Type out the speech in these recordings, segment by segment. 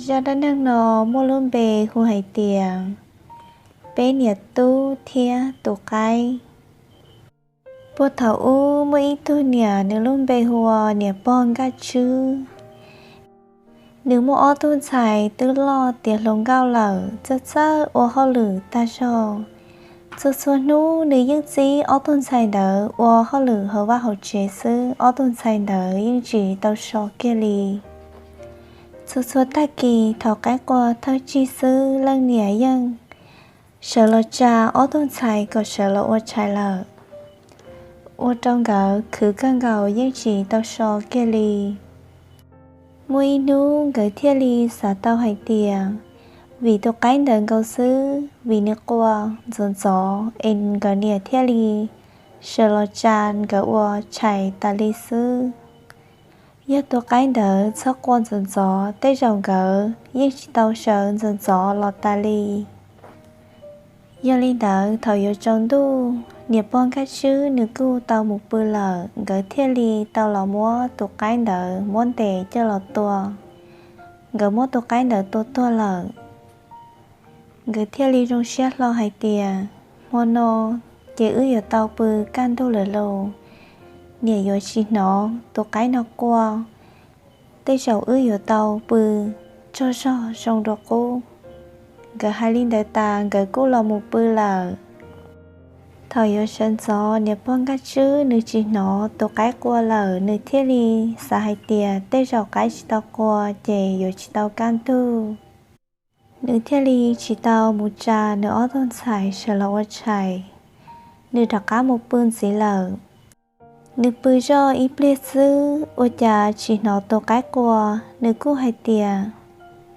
Zaj dab neeg no muaj lub npe hu hais tias peb niam tub thiab tus qaib. Puag thaum ub muaj ib tug niam, nws lub npe hu ua niam pog Nkaj Tswb. Nws muaj ob tug ntxhais twb loj tiav hluas nkauj lawm, txawj txawj ua hauj lwm tag zog. Txhua txhua hnub nws yeej txib ob tug ntxhais ntawd ua hauj lwm hauv vaj hauv tsev xwb, ob tug ntxhais ntawd yeej tsis tau so kiag li. Txhua txhua tag kis thaum qaib qua thawj tsig xwb, leej niam yeej sawv los tsa ob tug ntxhais kom sawv los ua tshais lawm, ua rau nkawd khwv kawg nkaus yeej tsis tau so kiag li. Muaj ib hnub nkawd thiaj li xav tau hais tias, vim tus qaib ntawd nkaus xwb, vim nws qua ntxov ntxov es nkawd niam thiaj li sawv los tsa nkawd ua tshais tas li xwb. Yog tus qaib ntawd txhob qua ntxov ntxov, tej zaum nkawd yeej tsis tau sawv ntxov ntxov los tas li. Yog li ntawd, thaum yuav tsaus ntuj, niam pog Nkaj Tswb nws kuj tau mus pw lawm, nkawd thiaj li tau los muab tus qaib ntawd muab ntes coj los tua. Nkawd muab tus qaib ntawd tua tuag lawm, nkawd thiaj li zoo siab hlo hais tias, hmo no ces wb yuav tau pw kaj ntug lawm lauj, niam yuav tsis hnov tus qaib no qua, tej zaum wb yuav tau pw tsaug zog zoo dua qub. Nkawd hais li ntawd tas, nkawd kuj los mus pw lawm. Thaum yuav sawv ntxov, niam pog Nkaj Tswb nws tsis hnov tus qaib qua lawm, nws thiaj li xav hais tias tej zaum qaib tsis tau qua ces yuav tsis tau kaj ntug. Nws thiaj li tsis tau mus tsa nws ob tug ntxhais sawv los ua tshais, nws rov qab mus pw ntxiv lawm. Nws pw zoj ib pliag xwb, ua cas tsis hnov tus qaib qua. Nws kuj hais tias,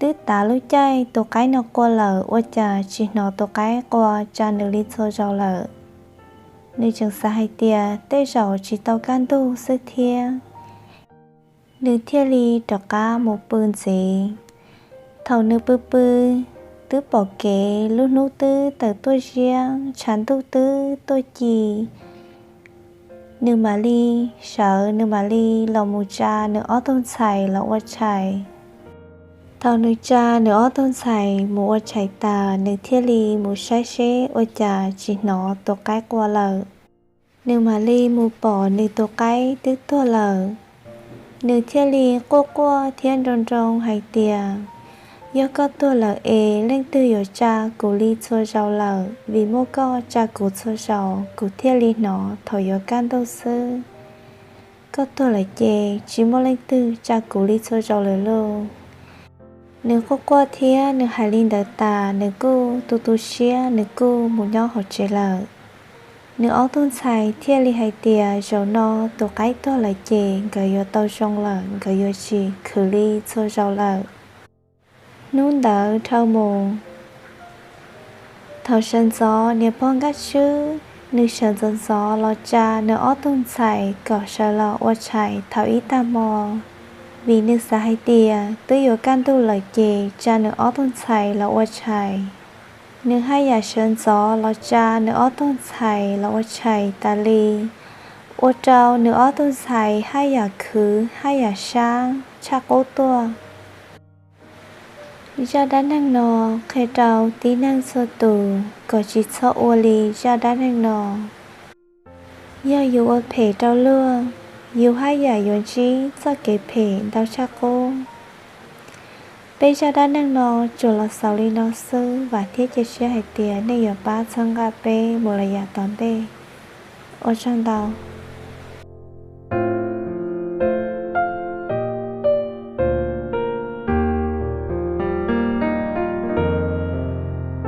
twb tav lub caij tus qaib no qua lawm, ua cas tsis hnov tus qaib qua tsa nws li txhua zaus lawm. Nws tseem xav hais tias tej zaum tsis tau kaj ntug xwb thiab. Nws thiaj li rov qab mus pw ntxiv. Thaum nws pw pw, twb pom kev lub hnub twb tawm tuaj ziab, tshav ntuj twb tuaj ci. Nws mam li sawv, nws mam li los mus tsa nws ob tug ntxhais los ua tshais. Thaum nws tsa nws ob tug ntxhais mus ua tshais tas, nws thiaj li mus saib seb ua cas tsis hnov tus qaib qua lawm. Nws mam li mus pom nws tus qaib twb tuag lawm. Nws thiaj li quaj quaj thiab nroo nroo hais tias, yog koj tuag lawm es leej twg yuav tsa kuv li txhua zaus lawm? Vim muaj koj tsa kuv txhua zaus, kuv thiaj li hnov thaum yuav kaj ntug xwb. Koj tuag lawm ces tsis muaj leej twg tsa kuv li txhua zaus lawm lauj. Nws quaj quaj thiab nws hais li ntawd tas, nws kuj tu tu siab, nws kuj mus nyob hauv tsev lawm. Nws ob tug ntxhais thiaj li hais tias, zaum no tus qaib tuag lawm ces nkawd yuav tau zoo lawm, nkawd yuav tsis khwv li txhua zaus lawm. Hnub ntawd dhau mus, thaum sawv ntxov niam pog Nkaj Tswb nws sawv ntxov ntxov los tsa nws ob tug ntxhais kom sawv los ua tshais thaum ib tag hmo, vim nws xav hais tias twb yuav kaj ntug lawm ces tsa nws ob tug ntxhais los ua tshais. Nws haj yam sawv ntxov los tsa nws ob tug ntxhais los ua tshais tas li, ua rau nws ob tug ntxhais haj yam khwv haj yam sab tshaj qub tuaj. Zaj dab neeg no qhia rau tib neeg txhua tus kom tsis txhob ua li zaj dab neeg no. Yog yus ua phem rau luag, yus haj yam yuav ntsib txoj kev phem ntau tshaj qub. Peb zaj dab neeg no tsuas los xaus li no xwb, vam thiab cia siab hais tias nej yuav pab txhawb nqa peb mus lawm yav tom ntej. Ua tsaug ntau.